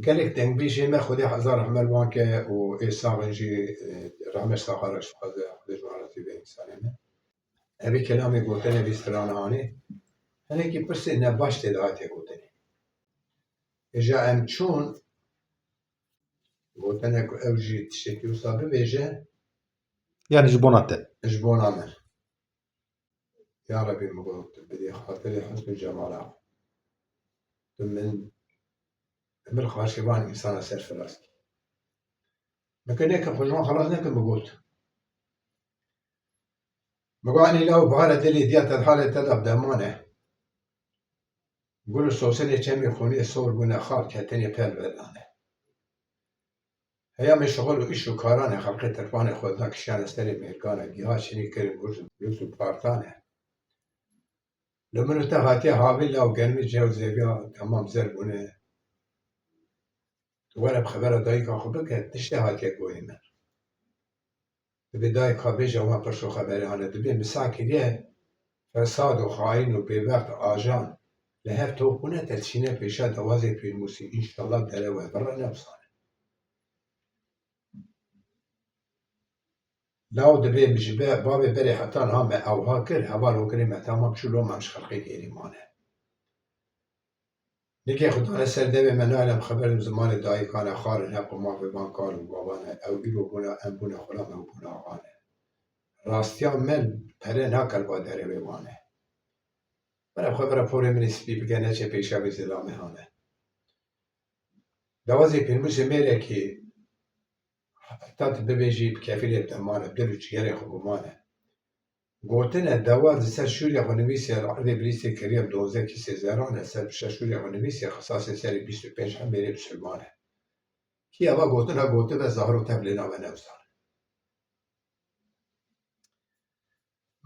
Gelek dengbêjê me Xwedê hezar rehmet wan ke û ê sax in jî, e, rehmet saxa re ji Xwedê, Xwedê ji wan razî be însanê me. Evî kelamê gotene vî strana anê, hinekî pirsê nebaş tê de hatiye gotinê. Îja em çûn, gotene ku ew jî tiştekî wisa bibêje. Yanî ji bona te. Ji bona min. Ya Rebî, min got, bidî xatirê husn û cemala xwe. Tu min, min xaşê van însana serfiraz kî. Min ke neke xwe ji wan xelas neke, min got. Min got, "Enî law bihare dilê diya te di halê te de bi deman e. Gul û sosenê çemê xûnê sor bûne xal, ketenê pel vedane." Heyamê şixul û îş û karan e, xelqê tirpanê xwe da kişiyane serê mêrkan e, giha çinî kirin, gurz û gurz û partane. Li min û te hatiye havî law germî cih û zêviya temam zer bûne. Tu were bi xebera dayika xwe bike, tiştê hatiye goyê min. Dibê dayika bêje wan pirs û xeberê hane. Dibê misa kiriye fesad û xaîn û bêbext ajan li hev top bûne, te çîne pêşa dewazê pîrmûsî. Înşallah derew e, birre ne wisa ne. Law dibê min ji be, bavê berê heta niha me ewha kir, heval û kirê me temam çû, loma em ji xelqê gêrî mane. Nîkê xwe dane ser devê me, nayne bi xeber zimanê dayikan e, xwarin heq û mafê van kal û bavan e, ew îro bûne, em bûne xulam, ew bûne axan e. Rastiya me pere nake li va derewê wan e. Were bi xwe bira porê min ê spî bike, neçe pêşa vê zilamê hane. Dewazê pênûsê mêrekî heta tu bibêjî bi kefîlê te mane, dil û cîgerê xwe bimane. Gotine, dewaz li ser şûrê xwe nivîsiye, li erdê bilîsê kiriye, bi dozdeh kîsê zeran e, ser şûrê xwe nivîsiye, xisasê serê bîst û pênc hemêrê bisilman e. Kî eva gotina gotibe, zahir û tevlê nave newzan.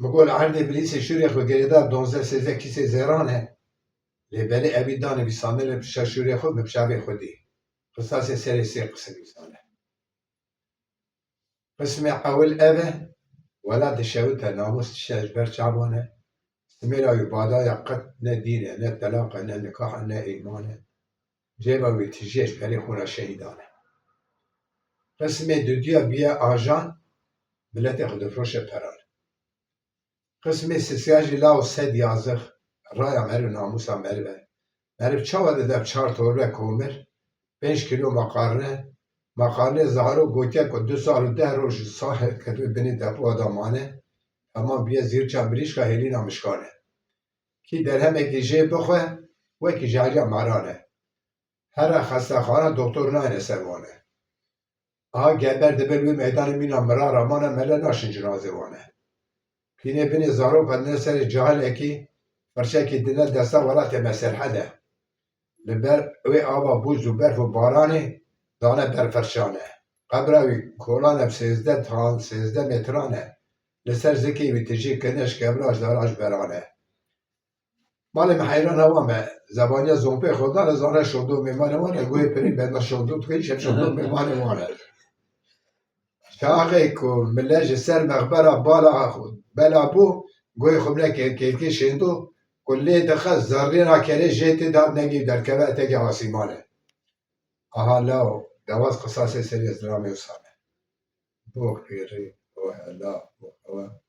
Min got, li erdê bilîsê şûrê xwe girêdar dozdeh sêzdeh kîsê zêran e. Lê belê evî danivîsandine bi şer şûrê xwe, min bi çavê xwe dî. Qisasê serê sê qism însan e. Qismê ewil ev e, welat dişewite, namûs dişe ji ber çavan e. Simêla wî badaya qet ne dîn e, ne telaq e, ne nikah e, ne îman e. Cêba wî tijî ye, ji berê xwîna şehîdan e. Qismê dudiya bûye ajan, miletê xwe difroşe peran. Qismê sisiya jî law sed yazix, raya meriv, namûsa meriv e. Meriv çawa dide bi çar torbe komir, pênc kîlo maqarne, maqarnê zaro gotiye ku du sal û deh roj ji sahê ketibê binê depoya da mane, hema bûye zîrça mirîşka hêlîna mişkan e. Kî derhemekî jê bixwe, wekî ji heriya maran e. Here xestexane doktor nayêne ser wan e. Aha geber dibe li wê meydanê mîna miran ramane, mele naşin cinazê wan e. Pînê binê zaroka dine serê cahilekî, firçekî dine desta welatê me serhed e. Li ber wê ava bûz û berf û baranê dane ber firçan e. Qebra wî kolan e bi sêzdeh tan, sêzdeh metran e. Li ser zikê wî tijî kirine ji kevra ji dara ji beran e. Malê me heyran hewa me, zebaniya zompê xwe dane, zane şondo mêmanê wan e, guhê pirî benda şondo dike, îşev şondo mêmanê wan e. Çaxê ku mile ji ser mexbera bala xwe bela bû, guhê xwe bile kêlkê şêndo, ku lê dixe zerrîna kerê jê tê da dengê derkeve eteke asîmanê. Aha law, dewaz qisasê serê zilamê wisa me. Bo xêrê, bo hela, bo hewa.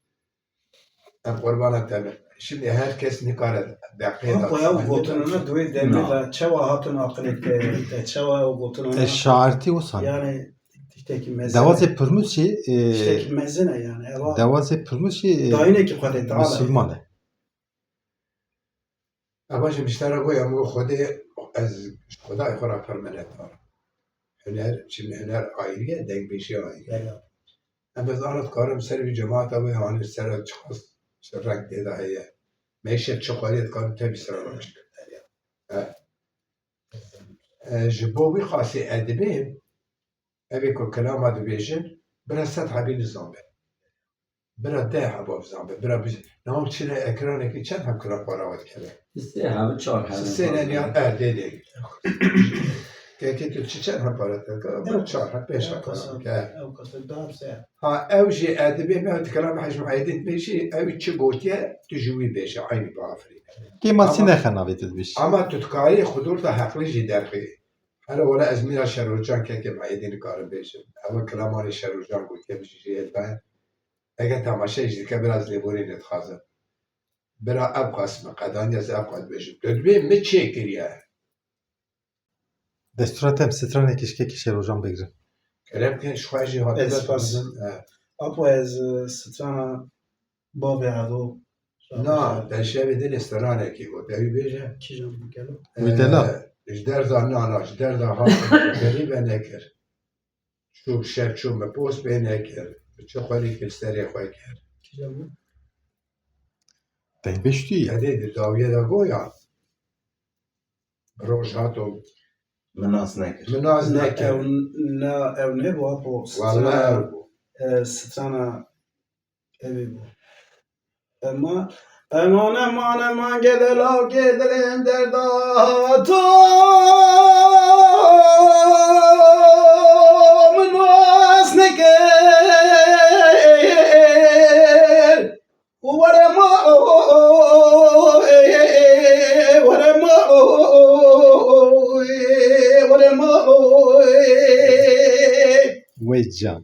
Em qurbana te bin. Şimdi her kes nikare deqê Ama da bu ya saniye da. Gotinana duê demê Na. da çewa hatin aqilê te, te çewa o gotinana. E, şairtî wisa ne. Yani tiştekî mezin. Dewazê Pirmûsî, e, tiştekî mezin e yani. Eva dewazê Pirmûsî, e, dayinekî Xwedê Teala. Misilman e. Eva ji miştera goya min Xwedê, ez ji Xwedayê xwe re pir minetdar im. Huner, çi min huner ayrî ye, dengbêjî ayrî ye. Belê. Em ez ana dikarim ser vî cemaata wê hanê ser çiqas çi reng tê de heye. Meşe çi xwedê dikarim tevî ser roj. E. E, ji bo wî xasê edibê, evê ku kilama dibêjin, bira sed hebî nizanbe. Bira deh heba bizanbe, bira biz-, niha çine ekranekî çend heb kilam para we dikeve? Sê heb, çar heb. Sê ne niha erdê de. Kekê tu çi çend heb para te dikeve? Bira çar heb, pênc heb para dikeve. Ew kasa, ew kasa, deh heb, sê heb. Ha, ew jî edibê me, ew dikela me Hecî Muhyiddin bêjî, ew çi gotiye, tu ji wî bêje, eynî biafirîne. Kêmasî Ama nexe navê tu dibêjî. Ama tu dikarî xudurta heqlî jî derxî. Hele wele ez mîna Şerocan kekê Muhyiddin dikarim bêjim. Ew kilamanê Şerocan gotiye, min jî jê hêl daye. Eger temaşe jî dike, biraz lêborînê dixwazim. Bira ev qas min qedaniye, ez ev qas bêjim. Tu dibê min çêkiriye. Destûra te em stranekî ji kekî Şerocan bigrin. Kerem ke ji xwe jî hatine Ez spas. He. Apo ez, e, strana bavê Edo. Na, te şevê dinê stranekî got. Ew bêje. Kîjan bikelo? Wî delal. E, ji derda nana, ji derda hat, berî ve nekir. Çû şer çû min post pê nekir. Bi çi xwelî kir serê xwe kir. Kîja bû? Dengbêj tu yî. Edê di dawiye de goya. Roj hato Min nas nekir. Min nas nekir. Ew ne, ew nebû apo. Wala ew bû. E, strana ew bû. Ema, eman, eman, eman, gede law, gede lêm derda to, min nas nekir. Were ma, were ma, were ma. Wey can.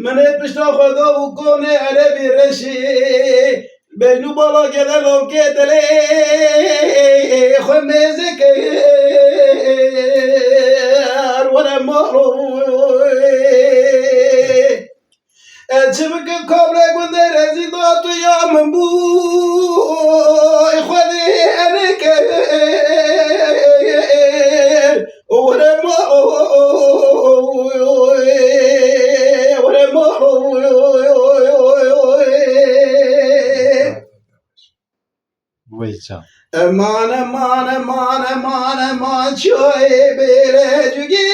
Min ê pişta xwe da û konê Erebî reşî. Beynû bala gele lawkê dilê xwe mêze kir. Were ma. Ez çi bikim kabre gundê rezî da tu ya min bû. Ê Xwedê enê kir. Were ma, were ma. Wey can. Eman, eman, eman, eman, eman, çiyayê bêle cugî.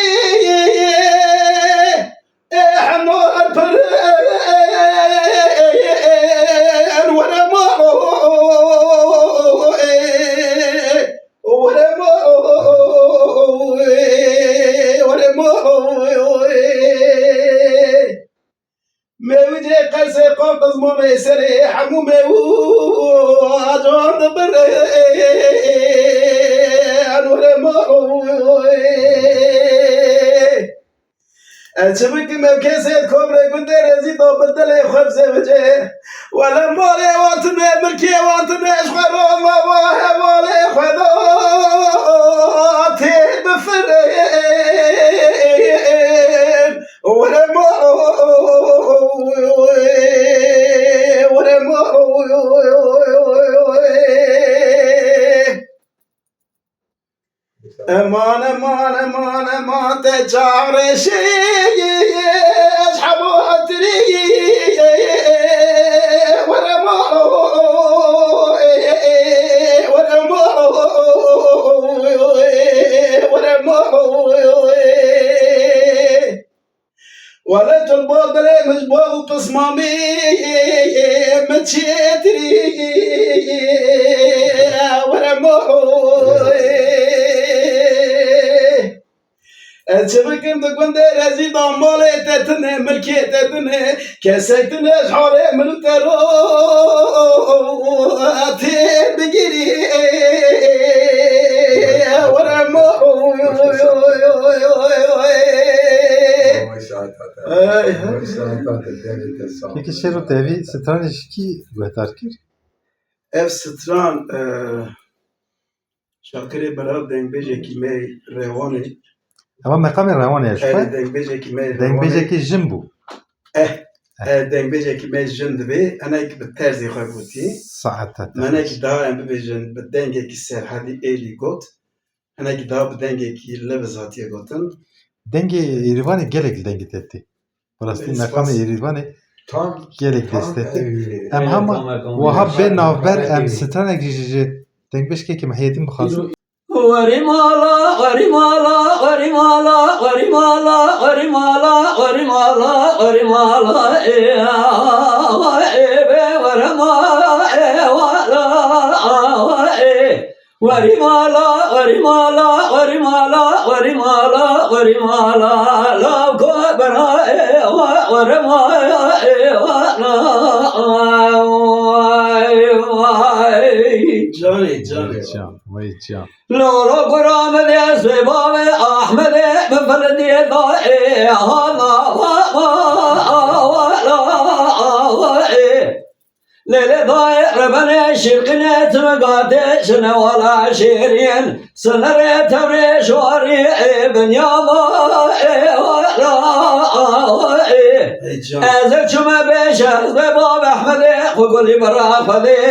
Ehno erpir, were ma, were ma, were ma. Mewicê qersê qan qizmanê serê hemû mewû acan dibirê. Were ma. Ez çi bikim ev kesê komrê gundê rezî da bi dilê xwe bizewice. Wele malê wan tune, milkê wan tune, ji xwe roma va hevalê xwe da tê bifirin. Were ma, were ma. Eman, eman, eman, eman, te çareşê ji hema tirî. Were ma, were ma, were ma. Wele tu li ba dilê min ji bo ew pismamî min çêtirî. Were ma. Ez çi bikim di gundê rezî da malê te tune, milkê te tune, kesek tune ji halê min û te re tê bigirî. Were ma. Peki Şêro, te vî stranê ji kî guhdar kir? Ev stran, e, Şakirê bira dengbêjekî me Rewanê. Ema meqamê Rewanê ye ji xwe? Erê, dengbêjekî me Rewanê. Dengbêjekî jin bû. Eh, eh, dengbêjekî me jin divê, hinek bi terzê xwe gotî. Saete te. Hinek daha em bibêjin bi dengekî Serhedî êlî got. Hinek daha bi dengekî Liviz hatiye gotin. Dengê Êrîvanê gelek li dengê te tê. Bi rastî meqamê Êrîvanê gelek destetir. Em hema wiha bê navber, em stranek jî ji dengbêjkekî Mihyedîn bixwazin. Werî mala, werî mala, werî mala, werî mala, werî mala, werî mala, werî mala, ê, awa, ê, bê, were ma, ê, wala, awa, ê. Werî mala, werî mala, werî mala, werî mala, werî mala, law ko bera ê wa, were ma ê wa, la, ay, ay. Canê, canê. Vay can, vay can. Lolo gura me de zê bavê Ahmedê, min ferdiyê da ê, ha, la, wa, wa, wa, la, wa, ê. Lêlê dayê rebenê şîrqînê, tu min gatê jine wala şêrîn. Sinerê tewrê şwarî ê binyama ê wala ê. Ey can. Ez ê çime bêje, ez bê bab Ehmedê, xwe gulî bira Xwedê.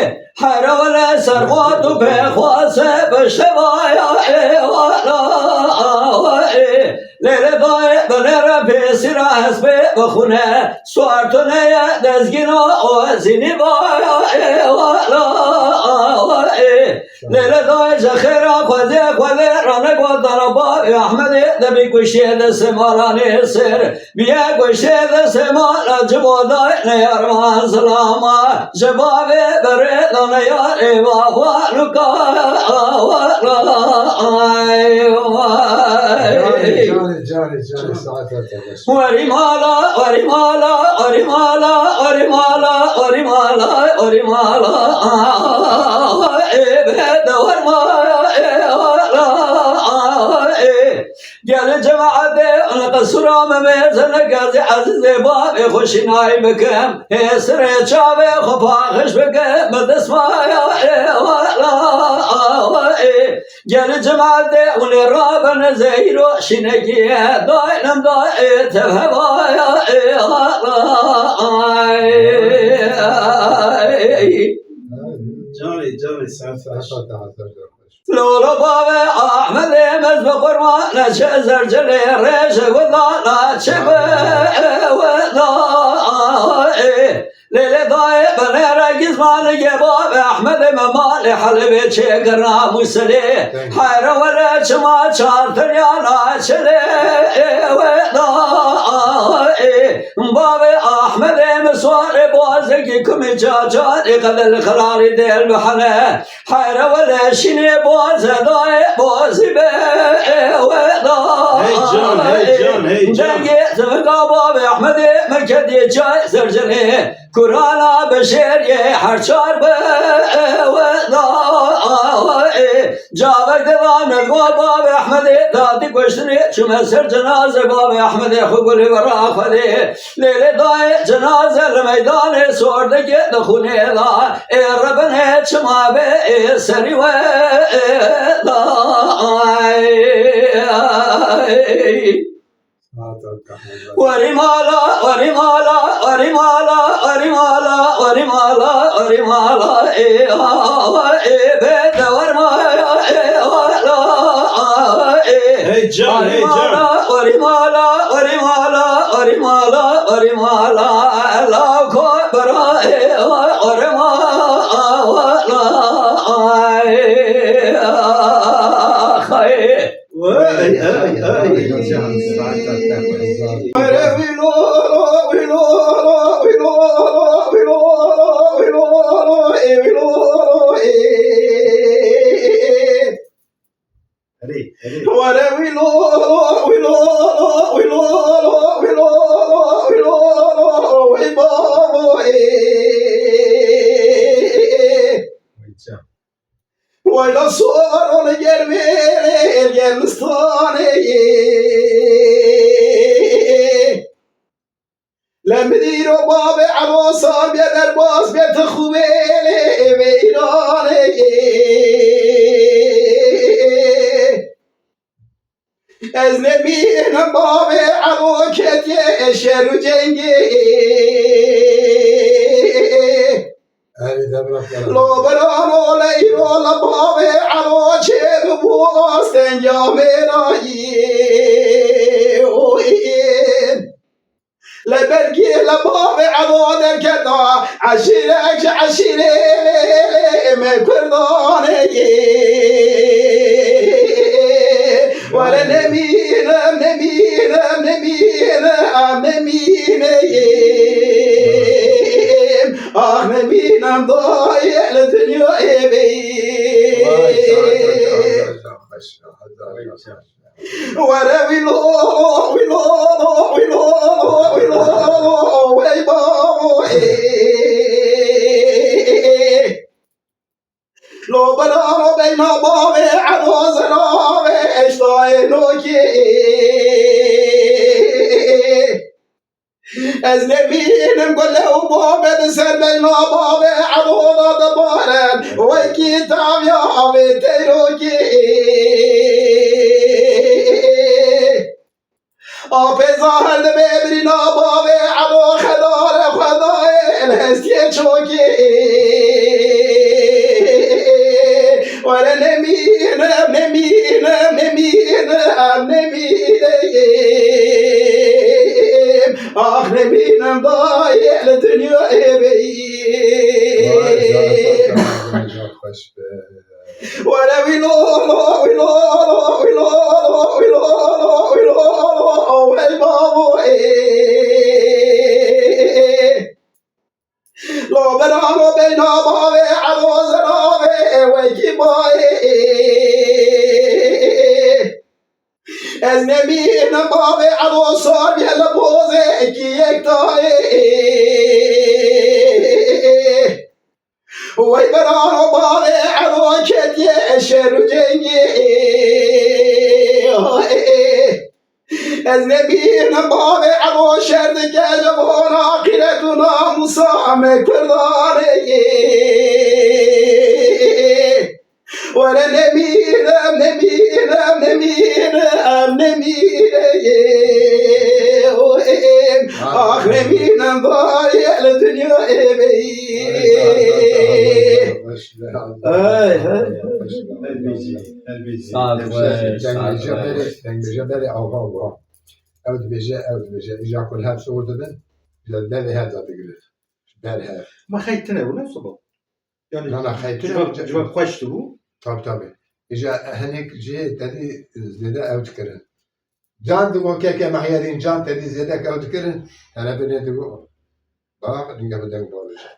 Here wele ser xwe tu pê xwe se bi şevaya ê wala ê. Lêlê dayê binêre pêsîra hespê bi xûne, suartune ye dezgîna o zînî baya ê wala. Lêle dayê ji xêra xwedê xwedê rane got dana bavê Ehmedê de bî kuşiyê de sêmaranê sêr. Biye kuşiyê de sêmara cibo dayê ne yarman zilama. Ji bavê berê dane yarê va wa nuka wa ay Canê, vay. Canê, canê, canê, saet hata baş. Werî mala, werî mala, werî mala, werî mala, werî mala, werî mala. Ê, be, de werma, ê, ê. Gelê cemaetê, qisura me mêze nekerdî, ezîzê bavê xweşînayî bikim. Ê, sirê çavê xwe paxiş bikim, bi destmaya, ê, ê. Gelê cemaetê hûn ê rabin zehîro şînekî daynim dayê tev hevaya ê ay. Canê, canê, sen Lolo bavê Ahmedê mez bi qurban neçe zercelê rêje weda neçe bi weda. Lêlê dayê binêre gizmanê gê bavê Ehmedê me malê Helebê çêkirina Mûsilê. Heyre were çima çar tenya naçilê weda. Bavê Ehmedê me suarê bazekî kumê çaçarê qedel xirarê dêl bihene. Heyre wele şînê boze dayê bozî be weda. Hey can, hey can, hey can. Dengê zivika bavê Ehmedê me kedê çay zercenê. Kurana bi şêrê her çar be weda. Cavek de va nedwa bavê Ehmedê dadî kuştinê çime ser cenaze bavê Ehmedê xwe gulê vera xwedê. Lêlê dayê cenaze li meydanê sordekê di xûnê da. Ê rebinê çima be ê serî we da. Werî mala, werî mala, werî mala, werî mala, werî mala, werî mala, ê, a, ê, be, de werma, ê, a, la, a, ê. Hey can, hey can. Werî mala, werî mala, werî mala, werî mala, werî mala, la ko bera, ê, a, werî ma, a, la, a, ê, a, xay. Vay, ay, ay. Erê, erê. Were wîlo, wîlo, wîlo, wîlo, wîlo, wîlo, wîlo, wî babo, ê. Vay can. Wayla sor ol gel vêrê, gel mistanê. Le min îro bavê Elo sar bê derbas bê ti xwêlê vê îranê. Ez nemînim bavê Elo ketiye şer û cengê. Erê, devra kara. Lo birano le îro le bavê Elo çêbû astengya mêrayî. Oy. Le belkî le bavê Elo derketa eşîrek ji eşîrê me kurdanê. Were nemînim, nemînim, nemînim, nemîneyim. Ax nemînim dayê li dinyayê beyim. Vay, vay, vay, vay, vay, vay, vay. Were wîlo, wîlo, wîlo, wîlo, wey babo, ê. Lo bela beyna bavê Elo zeravê eştayê nokê. Ez nemînim gule û bavê di ser beyna bavê Elo da dibarin wekî taviya avê teyrokê. Apê zahir dibe birîna bavê Elo xedare xwedayê li hestiyê çokê. Were nemînim, nemînim, nemînim, nemîneyim. Ax nemînim dayê li dinyayê beyim. Vay, can, can, can, can, xweş be. Were wîlo, wîlo, wîlo, wîlo, wîlo, wîlo, wîlo, wey babo, ê. Lo berano beyna bavê Edo zerabê wekî bayê. Ez nemînim bavê Edo sor bê li bozê kî yek tayê. Wey berano bavê Edo ketiye şer û cengê. Ez nebînim bavê Ebo şer dike ji bona qîret û namûsa me Kurdanê. Were nemînim, nemînim, nemînim, nemînim. Ax nemînim dayê li dinyayê me. Ay, ay. Elbîjî, elbîjî. Saet xweş, saet xweş. Dengê berê, dengê berê ava ava. Ew dibêje, ew dibêje. Îja ku li hev sor dibin, ji devê hev de digirin. Ji ber hev. Ma xeytine bû, ne soba? Yani, Na, na, xeytine civak, bû, civak xweş dibû. Tabii, tabii. Îja hinek jê tedî zêde ew dikirin. Can digo keke mehyerîn can tedî zêde kew dikirin, terebinê digo. Bak, dinge bi deng bavêje.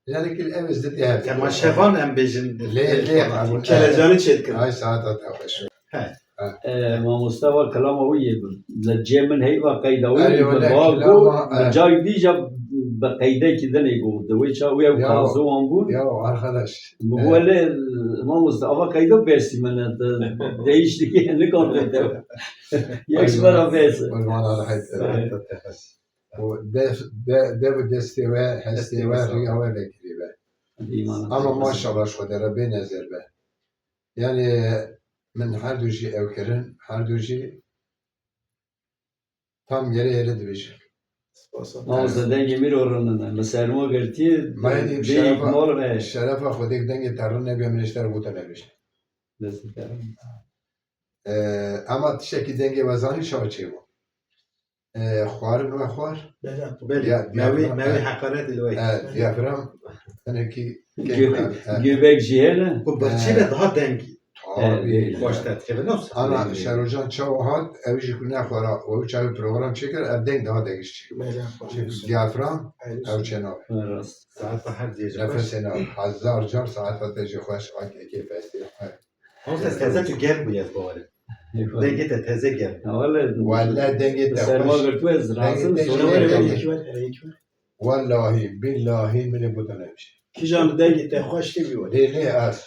Yani ki ev zidê hev. Temaşevan em bêjin. Lê, lê, qebûl. Kelecanî çêdikin. Ay, saeta te xweş. He. He. E, mamoste va kilama wî yê bi. Li cê min heyva qeyda wî Erê, bi wele ba kilama, go, e. Bi cayî dî ja bi qeydekî dinê go. Di wê ça wî ew Ya, kazo wan bûn. Ya, arkadaş. Bi E. Wele, mamoste, ava qeyda bersî min e, de, değişti ki, ne kadar de. Yek ji bera bes. Kurban Allah'a. Û dev, de, dev û destê we, hestê we, riya we vekirî be. Ama maşallah ji Xwedê re bê nezer be. Yani min her du jî ew kirin, her du jî tam yerê yerê dibêjin. Spas. Mamoste dengê mîro rinine. Li sermo girtiye, Ma yedî bê şerefa, mal ve. Şerefa Xwedê dengê te rin nebiya min ji te re gote nebêjin. Destê te rin. Ee, ama tiştekî dengê we zanî çawa çêbû? Ee, xwarin we xwar. Belê, belê. Ya, mewî, diyafram, mewî e, heqaretê li we. E, diyafram, hinekî Gö-, kêmkan, e. Göbek jî hene. Ku birçî be daha dengî. Tabii. E, baş te dikeve, ne wisa? Ana, Şerocan çawa hat, ew jî ku nexwara, ew çawa program çêkir, ev deng daha degiştî. Belê, xwar. Çünkü diyafram, ew çênabe. Rast. Saeta her cê jî xweş. Nefesê na, hezar car saeta te jî xweş, akekê festê. Mamoste, teze tu germ bûye, ez bawer im. Dengê te teze germ. Ha, wele. Wele dengê te serma xweş. Girtû ez razim, dengê te sonra jî wele germ. Wele. Wellahî, billahî, min ê gote nebî. Kîjan dengê te xweş tê bî wele. Lê, lê, ez,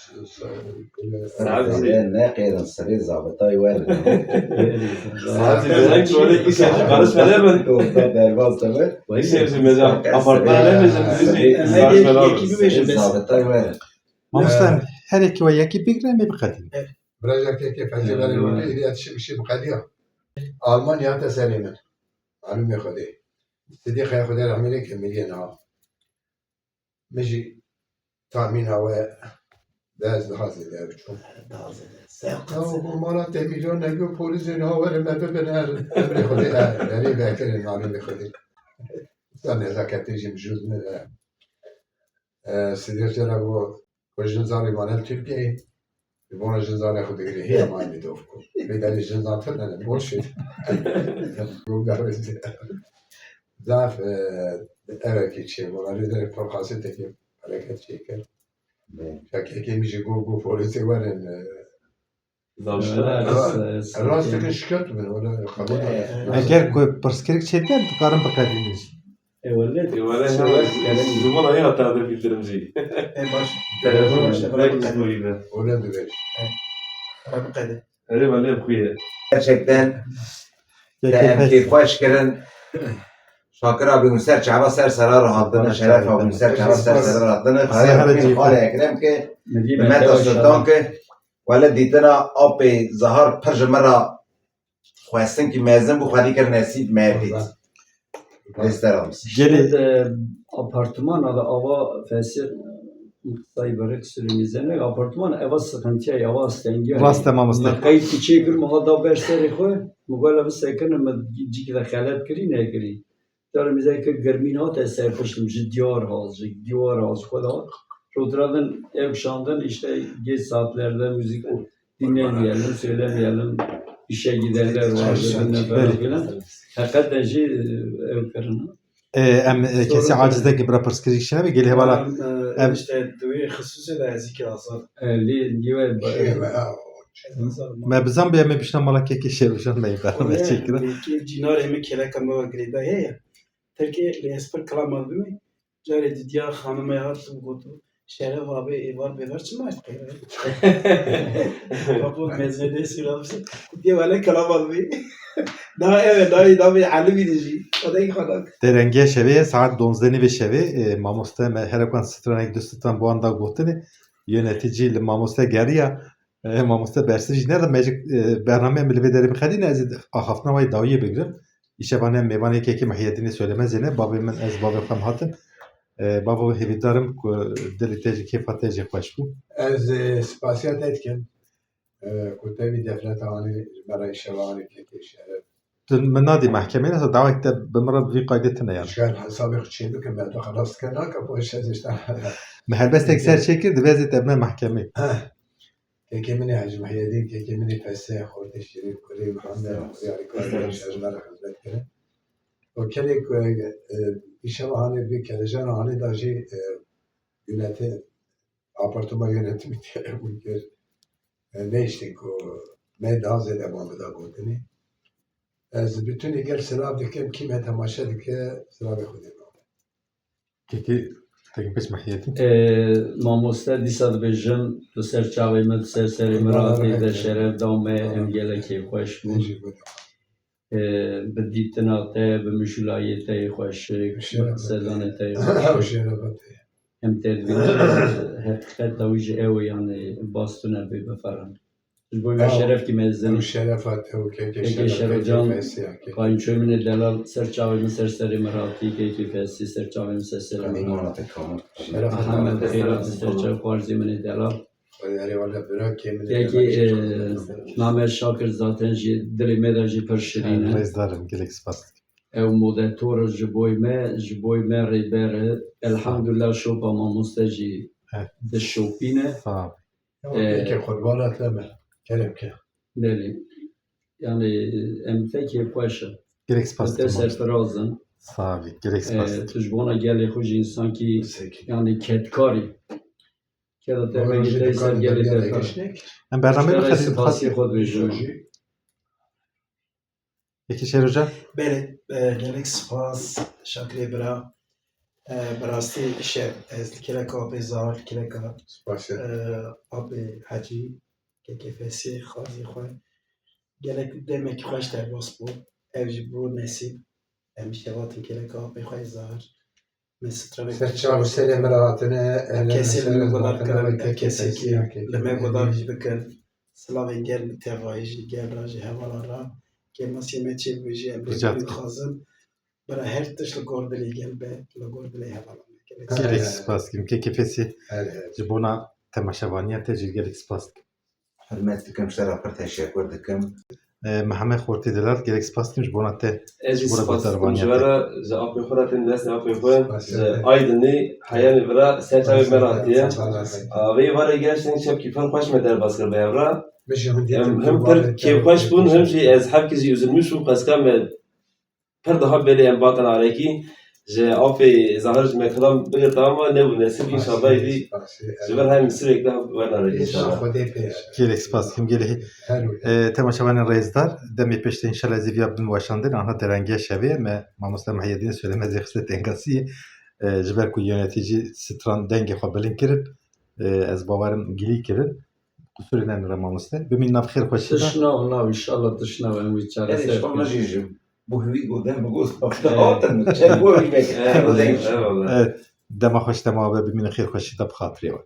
Saet zî ne qêrin sirê zabitayê werin. Saet zî zeng wele, îşe jî qariş vele min. Orta derbaz de be. Îşe jî meza apartmana ne bêjin, bizi jî qariş vele min. Sirê zabitayê werin. Mamoste, em her yekî we yekî bigrin, em ê biqedînin. Birêz yekê fezê berê wele, êdî ya tişt bişî biqediya. Almanya hate serê min. Malûmê Xwedê. Sidîqê Xwedê rehmê lê ke miriyê niha. Min jî tahmîna we dest daha zêde biçû. Daha zêde. Ya, bu mala te milyon nebiyo polîsê niha were me bibin her emrê Xwedê, her, erê vekirin, malûmê Xwedê. Usta nezaketê jî mijûz ne de. E, Sidîq Cela bu, bu jin zarî mane Tirkiyeyê. Li bona jin zarê xwe digirê. Hê eman mi dof ku. Bê derê jin zan tune ne, boş e. Gov derê. Zaf, e, evekî çê, wala rê derê pir qasê tekê bereket çêkir. Bê. Şekekê min jî got, got polîsê werin, e, Rast, e, rast dikin şikayet bin, wala qebûl nakin. Eger ku pirsgirêk çêtir, dikarin biqedînin jî. E, wele, e, wele, ji bo nayê hata de bildirim jî. E, baş. Telefon, baş, baş, baş. Öyle dibe. E, biqede. Erê, wele, xuyê. Gerçekten te em kêfxweş kirin. Şakir abi, hûn ser çava ser sera re hatine, Şeref abi, hûn ser çava ser sera re hatine. Xalê Ekrem ke, Mehmet Sultan ke, wele dîtina apê Zahar pir ji min re xwestinkî mezin bû, xwedî kir nesîb me pêt. Lêster Amis. Gelê de apartmana de ava fesir, qisayî berek sürü mizene, apartman eva sıkıntıya, eva stengiya. Rast e, mamoste. Me qeyd ki çê kir, me ha da ber serê xwe, me gola bi sekine, me cik de xelet kirî, nekirî. Cara mizey ki germîn hate ser piştim, ji diyar haz, ji diyar haz, xwe da. Roturadın ev şandın işte geç saatlerde müzik dinlemeyelim, söylemeyelim. İşe gidenler vardı, bilmem falan filan. Hakikaten şey, ev kırını. E, em, e, kesî aciz neke bira pirsgirêk şine be, gelê hevala. Em, e, ev işte, duê xisûsê de ez kî azad. E, lê, lê, Şey, e, me bizan be, em ê bişna mala kekê Şêrojan me, me çêkirin. Kê cînarê min kêleka me ve girêdayî heye. Tirkê lê ez pir kilama bimî. Carê didiya xanimê hat û got, "Şeref abi, êvar bêvar çima ez peyre?" Babo mezvedê sîra bise. Gotiye, "Wele kelama bimî." Daha eve, daha iyi, daha bir halim gidecek. O da ilk olarak. Derengê şevê ye, saet donzdeh nîvê şevê, e, mamoste me herekan stranek du stran bu anda gotinê. Yönetici li mamoste geriya, e, mamoste bersiv jî neda, me jî, e, bernameyê min li vê derê bixedîne, ez ê axaftina wayê dawiyê bigrim. Îşeva ne mêvanê kekê Mihyedînê Söylemezê ne, bavê min, ez bavê xwe em hatin. E, bavo, hêvîdarim ku dilê te jî kêfa te jî xweş bû. Ez, e, spasiya te dikim. E, ku te vî defreta anî ji me re, îşeva anî kekê Şeref. Tu min nadî mehkemeyê, nesa dawek te bi min re vî qaydê tune yani. Şer hesabê xwe çê bikim, me tu xelas dike nake, poşet işte. Me helbestek ser çêkir, divê ez ê te bime mehkemê. Heh. Kekê min ê Hecî Mihyedîn, kekê min ê Pesê, xortê Şirîn, kurê Mihemed, kurê Alî Kazim, ji me re xizmet kirin. O kerê ku, e, îşeva hanê vî kelejan hanê da jî, e, yöneti-, apartman yönetimî telefon kir. E, nehiştin ku me daha zêde ban bida gotinê. Ez bütünê gel silav dikim, kî me temaşe dike, silavê Xwedê bide. Kekê, kekê Pêş Mihyedîn. E, mamoste dîsa dibêjim, tu ser çavê min, tu ser serê min ratî, te şeref da me, em gelekî xweş bûn. E, bi dîtina te, bi mijûlayê te yê xweşik, bi qisedanê te yê xweşik. Em te dibînin, heqîqeta wî jî ew e, yanî bas tune bê, biferin. Ji bo me şeref kî mezin. Ew şerefa te û kekê Şerocan, kayinçoyê min ê delal, ser çavê min, ser serê min ratî, kekê Fesî, ser çavê min, ser serê min ratî. Mihemed Xêratî, ser çavê xwarzê min ê delal. Kekê, e, name Şakir zaten jî dilê me de jî pir şirîn e. Rêzdar im, gelek spas dikim. Ew moderator ji boy me, ji boy me rêber e. Elhamdulillah şopa mamoste jî dişopîne. Sağ ol. Ee, Peki, qurbana te me. Kerem ke. Belê. Yani, em te kêfxweş in. Gelek spas dikim. Te serfiraz in. Sağ ol. Gelek spas dikim. Ee, tu ji bona gelê xwe jî însan kî, yani, kedkarî. Keda te vegî te ser gelê te kar. Em bernameyê bixedîn, spasiyê xwe dibêjim. Peki Şêrocan? Belê, e, gelek spas Şakirê bira. E, bi rastî şev, ez li kêleka apê Zahar, li kêleka, e, apê Hecî, kekê Fesî, xwazî xwe. Gelek demekî xweş derbas bû. Ev jî bû nesîb. Em îşev hatin kêleka apê xwe yê Zahar. Min stranê ser çav û serê min re hatine, kesê li me guhdar kirin, kesê kî li me guhdar jî bikin. Silavên gel bi tevayî jî, gel re jî, hevalan re. Kêmasiyê me çê bû jî, em lê dixwazin. Bira her tişt li gor dilê gel be, li gor dilê hevalan be. Gelek spas dikim. Kekê Fesî, ji bona temaşevaniya te jî gelek spas dikim. Hurmet dikim, ji te re pir teşekur dikim. E, Mihemed Xortî Delal, gelek spas dikim ji bona te, ji bona guhdarvaniya te. Ez jî spas dikim ji we re, ji apê xwe re tên destê apê xwe, ji Aydinê, heyanê vira ser çavê me re hatiye. A, vê êvarê gerçekten çepkî pir xweş me derbas kir bi hev re. Em him pir kêfxweş bûn, him jî ez hevkî jî üzülmüş bûm, qeska me pir daha belê em batin arekî. Ji afê Zahir ji me kilam bigirta ama nebû nesîb, înşallah êdî ji vir her Misirek de werin arekî înşallah. Gelek spas dikim, gelek. E, temaşevanên rêzdar, demê pêş de înşallah ez ê viya bibim weşandin, anha derengiya şevê me mamoste Mihyedînê Söylemezê xiste tengasiyê. E, ji ber ku yönetici stran dengê xwe bilind kirin, e, ez bawerim gilî kirin. Qusûrê nenire mamoste. Bimîn nav xêr xweşî de. Tişt nav, nav, înşallah tişt nav, em wî çareser bikin. Erê, ji xwe jî ji bo hevî gotin, bi goz hatin, çend gorî veke. Eyvallah, eyvallah. Evet, dema xweş, dema we bimînin xêr xweşî de bi xatirê we.